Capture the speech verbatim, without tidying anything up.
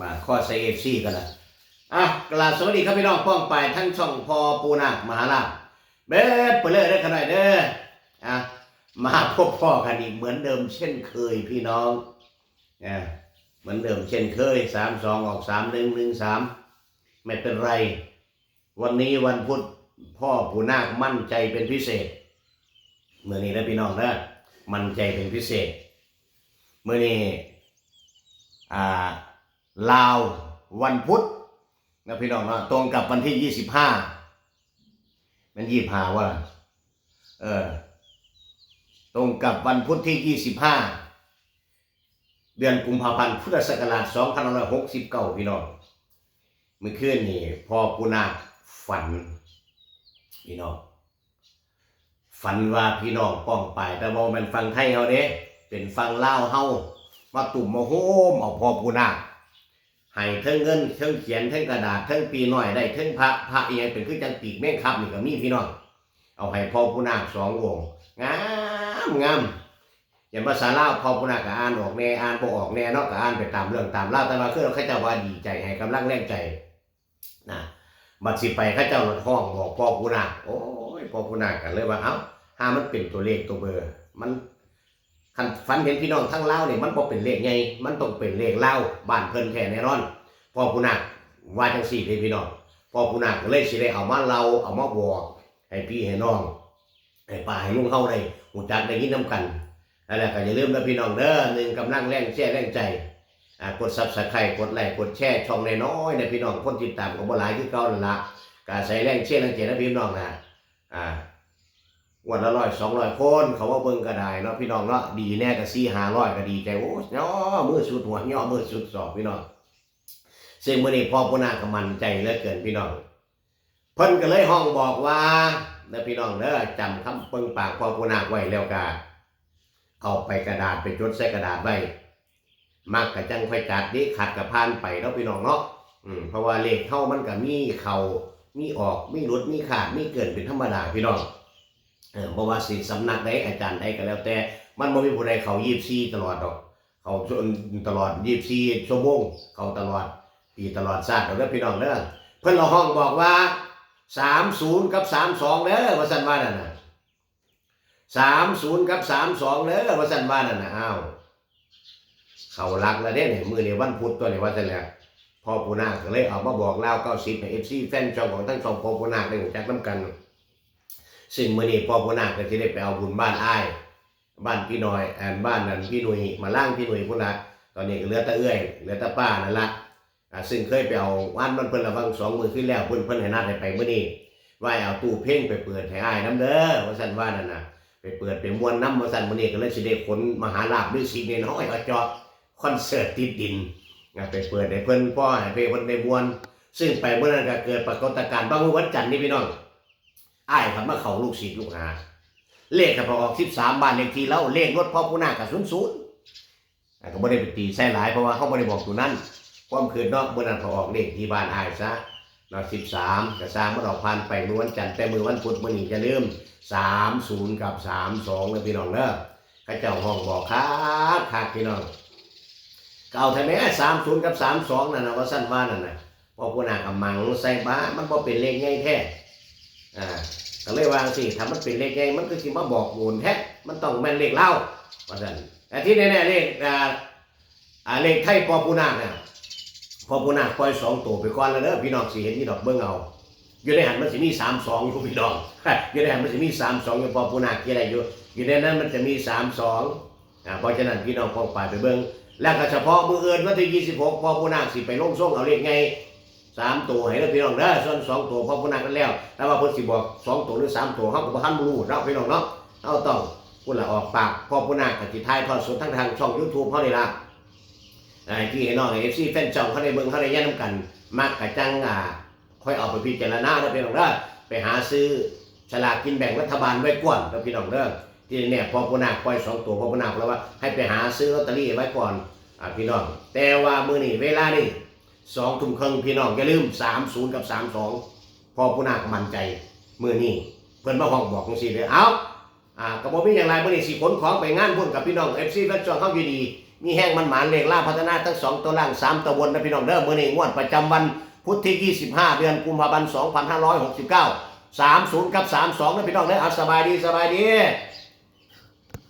มาข้อใส่เอฟซีกันละอ่ะกราบสวัสดีครับพี่น้องป้องปายทั้งช่องพอปูนาคมหาลาภแบบไปเลยเด้อขะน้อยเด้ออ่ะมาพบพ่อกันอีกเหมือนเดิมเช่นเคยพี่น้องอ่ะเหมือนเดิมเช่นเคยสามสองออกสามหนึ่งหนึ่งสามไม่เป็นไร วันนี้วันพุธพ่อปู่นาคมั่นใจเป็นพิเศษมื้อนี้นะพี่น้องนะมั่นใจเป็นพิเศษมื้อนี้อ่าลาววันพุธนะพี่น้องเนาะตรงกับวันที่ยี่สิบห้ามันยี่สิบห้าว่าเออตรงกับวันพุธที่ยี่สิบห้าเดือนกุมภาพันธ์พุทธศักราชสองพันห้าร้อยหกสิบเก้าพี่น้องเมื่อคืนนี้พ่อปู่นาคฝันพี่น้อง ฝันว่าพี่น้องป้องปายแต่ว่ามันฟังไทยเฮาเด้เป็นฟังลาวเฮามาตุ่มมาโฮมเอาพ่อปู่นาคให้เทิงเงินเทิงเขียนเทิงกระดาษเทิงปีน้อยได้เทิงพระพระอีหยังเป็นคือจังปีกแมงคับนี่ก็มีพี่น้องเอาให้พ่อปู่นาคสององค์งามงามอย่างภาษาลาวพ่อปู่นาคก็อ่านออกแน่อ่านบ่ออกแน่เนาะก็อ่านไปตามเรื่องตามราวแต่ว่าคือเขาเจ้าว่าดีใจให้กำลังแรงใจ นะบัดสิไปเขาเจ้าห้องบอกพ่อผู้นาคโอ้ยพ่อผู้นาคกันเลยว่าเอ้าหามันเป็นตัวเลขตัวเบอร์มันคันฝันเห็นพี่น้องทั้งลาวนี่มันบ่เป็นเลขใหญ่มันต้องเป็นเลขลาวบ้านเพิ่นแท้แน่นอนพ่อผู้นาคว่าจังซี่เด้พี่น้องพ่อผู้นาคก็เลยสิได้เอามาเล่าเอามาบอกให้พี่ให้น้อง ให้ป้าให้ลุงเฮาได้ฮู้จักได้ยินนำกันนั่นแหละก็อย่าลืมนะพี่น้องเด้อหนึ่งกำลังแรงแชร์แรงใจอ่ากด Subscribe กดไลค์กดแชร์ช่องน้อยๆนะพี่น้องคนติดตามก็บ่หลายคือเก่านั่นล่ะก็อาศัยแรงแชร์แรงใจนะพี่น้องนะอ่างวดละร้อยสองร้อยคนเขาว่าเบิ่งก็ได้เนาะพี่น้องเนาะดีแน่ก็สี่ห้าร้อยก็ดีใจโอ้ยเนาะมือสุดหัวย่อมือสุดศอกพี่น้องซึ่งมื้อนี้พ่อผู้นาคก็มั่นใจเหลือเกินพี่น้อง เพิ่นก็เลยฮ้องบอกว่าเด้อพี่น้องเด้อจำคำเบิ่งปากพ่อผู้นาคไว้แล้วกะเอาไปกระดาษไปจดใส่กระดาษไว้มักกะจังค่อยจัดเด้ขัดกะผ่านไปเนาะพี่น้องเนาะอืมเพราะว่าเลขเฮามันกะมีเข้ามีออกมีหลุดมีขาดมีเกินเป็นธรรมดาพี่น้องเออบ่ว่าสิสำนักใดอาจารย์ใดก็แล้วแต่มันบ่มีผู้ใดเข้ายี่สิบสี่ตลอดดอก เขาตลอดยี่สิบสี่ชั่วโมงเขาตลอดปีตลอดชาติเด้อพี่น้องเด้อเพิ่นละฮ้องบอกว่าสามศูนย์กับสามสองเด้อว่าซั่นว่านั่นน่ะสามศูนย์กับสามสองเด้อว่าซั่นว่านั่นน่ะอ้าวเขาหลักแล้วเด้เนี่ยมื้อนี้วันพุธตัวนี้ว่าซั่นแหละพ่อปู่นาคก็เลยเอามาบอกลาวเก้าสิบให้เอฟซีแฟนช่องของทั้งสองพ่อปู่นาคได้รู้จักนำกันซึ่งมื้อนี้พ่อปู่นาคก็สิได้ไปเอาบุญบ้านอ้าย บ้านพี่น้อยอันบ้านนั้นพี่หนุ่ยมาล่างพี่หนุ่ยพุ่นละตอนนี้ก็เหลือแต่เอื้อยเหลือแต่ป้านั่นละอ่าซึ่งเคยไปเอาวันมันเพิ่นละวังสองมื้อขึ้นแล้วเพิ่นเพิ่นให้นัดให้ไปมื้อนี้ว่าให้เอาตู้เพลงไปเปิดให้อ้ายนำเด้อว่าซั่นว่านั่นน่ะไปเปิดไปม่วนนำว่าซั่นมื้อนี้ก็เลยสิได้ขนมหาลาภฤๅษีน้อยๆเอาเจาะคอนเสิร์ตติดดินอ่าไปเปิดให้เพิ่นพอให้เพิ่นได้ม่วนซึ่งไปมื้อนั้นก็เกิดปรากฏการณ์บางมื้อวันจันทร์นี่พี่น้อง อ้ายเพิ่นมาเข้าลูกศิษย์ลูกหา เลขก็ไปออกสิบสามบ้านเลขที่ลาวเลขรถพ่อปู่นาคก็ศูนย์ศูนย์อ่ะก็บ่ได้ไปตีใส่หลายเพราะว่าเฮาบ่ได้บอกตัวนั้น ความคิดเนาะมื้อนั้นไปออกเลขที่บ้านอ้ายซะเนาะสิบสามก็ซ่างมันออกผ่านไปมื้อวันจันทร์แต่มื้อวันพุธมื้อนี้อย่าลืมสามศูนย์กับสามสองเด้อพี่น้องเด้อเขาเจ้าฮ้องบอกคักคักพี่น้องก็เอาแท้แหมสามศูนย์กับสามสองนั่นน่ะว่าซั่นว่านั่นน่ะ พ่อปู่นาคก็หมั่งใส่บ้ามันบ่เป็นเลขใหญ่แท้อ่าก็เลยว่าจั่งซี้ถ้ามันเป็นเลขใหญ่มันคือสิมาบอกโดนแท้มันต้องแม่นเลขลาวว่าซั่นแต่ที่แน่ๆเลขอ่าอ่าเลขไทยพ่อปู่นาคน่ะพ่อปู่นาคปล่อยสองตัวไปก่อนแล้วเด้อพี่น้องสิเห็นอยู่ดอกเบิ่งเอาอยู่ในหั้นมันสิมีสามสองอยู่พี่น้องอยู่ในหั้นมันสิมีสามสองอยู่พ่อปู่นาคเขียนไว้อยู่อยู่ในนั้นมันจะมีสามสอง อ่าเพราะฉะนั้นพี่น้องป้องปายไปเบิ่งแล้วก็เฉพาะมื้ออื่นวันที่ยี่สิบหกพ่อปู่นาคสิไปลงส่งเอาเลขใหญ่สามตัวให้เด้อพี่น้องเด้อส่วนสองตัวพ่อปู่นาคนั้นแล้วแต่ว่าเพิ่นสิบอกสองตัวหรือสามตัวเฮาก็บ่ทันรู้เนาะพี่น้องเนาะเฮาต้องพูดละออกปากพ่อปู่นาคก็สิถ่ายทอดสดทางทางช่องยูทูบเฮานี่ล่ะอ่าให้พี่ให้น้องให้เอฟซีแฟนช่องเฮาได้เบิ่งเฮาได้แยกนำกันมักกะจังอ่า ค่อยเอาไปพิจารณาเด้อพี่น้องเด้อไปหาซื้อสลากกินแบ่งรัฐบาลไว้ก่อนเด้อพี่น้องเด้อที่แน่พ่อปู่นาคปล่อยสองตัวพ่อปู่นาคแล้วว่าให้ไปหาซื้อลอตเตอรี่ไว้ก่อนอ่าพี่น้องแต่ว่ามื้อนี้เวลานี้สองทุ่มครึ่งพี่น้องอย่าลืมสามศูนย์กับสามสองพ่อปู่นาคมั่นใจมื้อนี้เพิ่นมาฮ้องบอกจังซี่เด้อเอ้า อ่าก็บ่มีหยังหลายมื้อนี้สิขนของไปงานบุญกับพี่น้องเอฟซีแฟนช่องเฮาอยู่ดี มีแฮงหมานๆ เลขลาวพัฒนาทั้งสองตัวล่างสามตัวบนนะพี่น้องเด้อ มื้อนี้งวดประจำวันพุธที่ยี่สิบห้า เดือนกุมภาพันธ์ สองพันห้าร้อยหกสิบเก้า สามศูนย์ กับ สามสอง นะพี่น้องเด้อ เอาสบายดี สบายดี